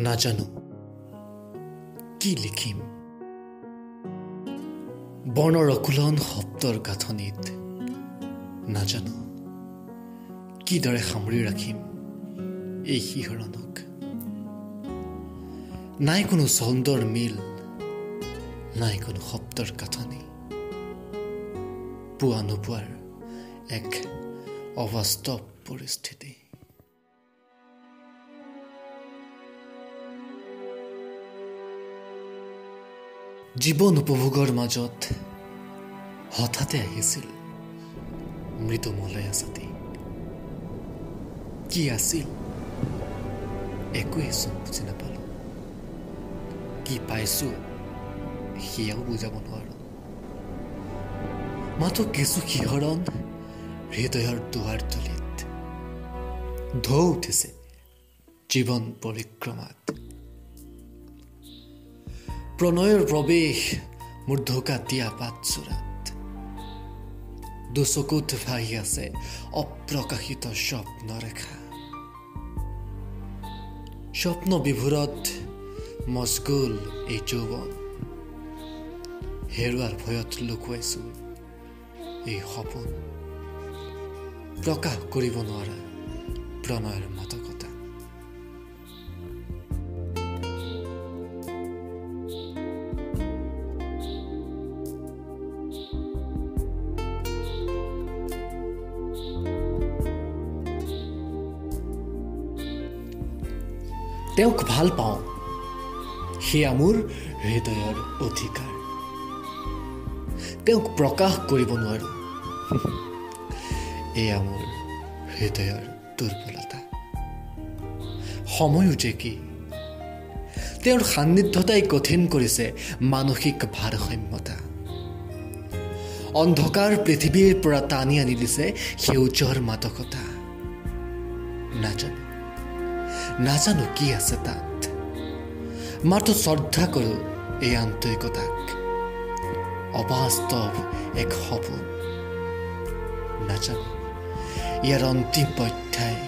নাজানো কি লিখিম, বৰ্ণৰ অকুলন শব্দৰ গাঁথনিত নাজানো কিদৰে সামৰি ৰাখিম এই শিহৰণক। নাই কোনো ছন্দৰ মিল, নাই কোনো শব্দৰ গাঁথনি, পোৱা নোপোৱাৰ এক অবাস্তৱ পৰিস্থিতি। জীৱন উপভোগৰ মাজত হঠাতে আহিছিল মৃদু মলয়া ছাতি। কি আছিল একোৱেই চোন বুজি নাপালো, কি পাইছো সেয়াও বুজাব নোৱাৰো। মাথো কিছু শিহৰণ হৃদয়ৰ দুৱাৰ তলিত ঢৌ উঠিছে জীৱন পৰিক্ৰমাত। প্ৰণয়ৰ প্ৰৱেশ মোৰ ঢোকা দিয়া পাতচোৰাত, দুচকুত ভাহি আছে অপ্ৰকাশিত স্বপ্নৰেখা। স্বপ্ন বিভোৰত মচগুল এই যৌৱন, হেৰুৱাৰ ভয়ত লুকুৱাইছো এই সপোন, প্ৰকাশ কৰিব নোৱাৰা প্ৰণয়ৰ মাদকতা। তেওঁক ভাল পাওঁ, সেয়া মোৰ হৃদয়ৰ অধিকাৰ। তেওঁক প্ৰকাশ কৰিব নোৱাৰো, এয়া মোৰ হৃদয়ৰ দুৰ্বলতা। সময়ো যে কি, তেওঁৰ সান্নিধ্যতাই কঠিন কৰিছে মানসিক ভাৰসাম্যতা। অন্ধকাৰ পৃথিৱীৰ পৰা টানি আনি দিছে সেউজৰ মাদকতা। নাজানো নাজানো কি আছে তাত, মাথো শ্ৰদ্ধা কৰোঁ এই আন্তৰিকতাক। অবাস্তৱ এক সপোন, নাজানো ইয়াৰ অন্তিম অধ্যায়।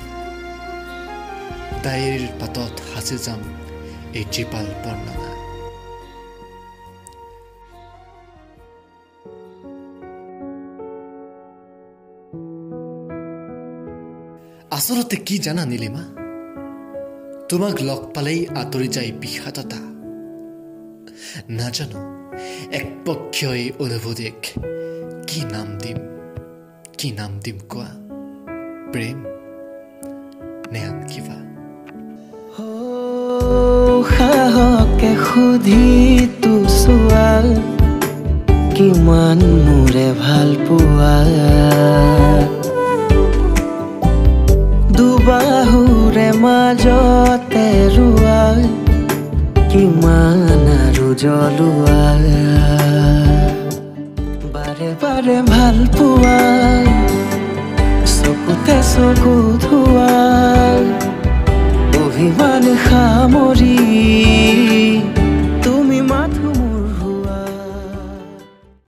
ডায়েৰীৰ পাতত সাঁচি যাম এই জীপাল বৰ্ণনা। আচলতে কি জানা নীলিমা, তোমাক লগ পালেই আঁতৰি যায় বিষাদতা। নাজানো একপক্ষীয় এই অনুভূতিক কি নাম দিম, কি নাম দিম কোৱা, প্ৰেম নে আন কিবা? সাহকে সুধি তো চোৱা, কিমান মোৰে ভাল পোৱা, দুবাহুৰে মাজতে ৰোৱা, কিমান আৰু জ্বলোৱা, বাৰে বাৰে ভাল পোৱা, চকুতে চকু ধোৱা, অভিমান সামৰি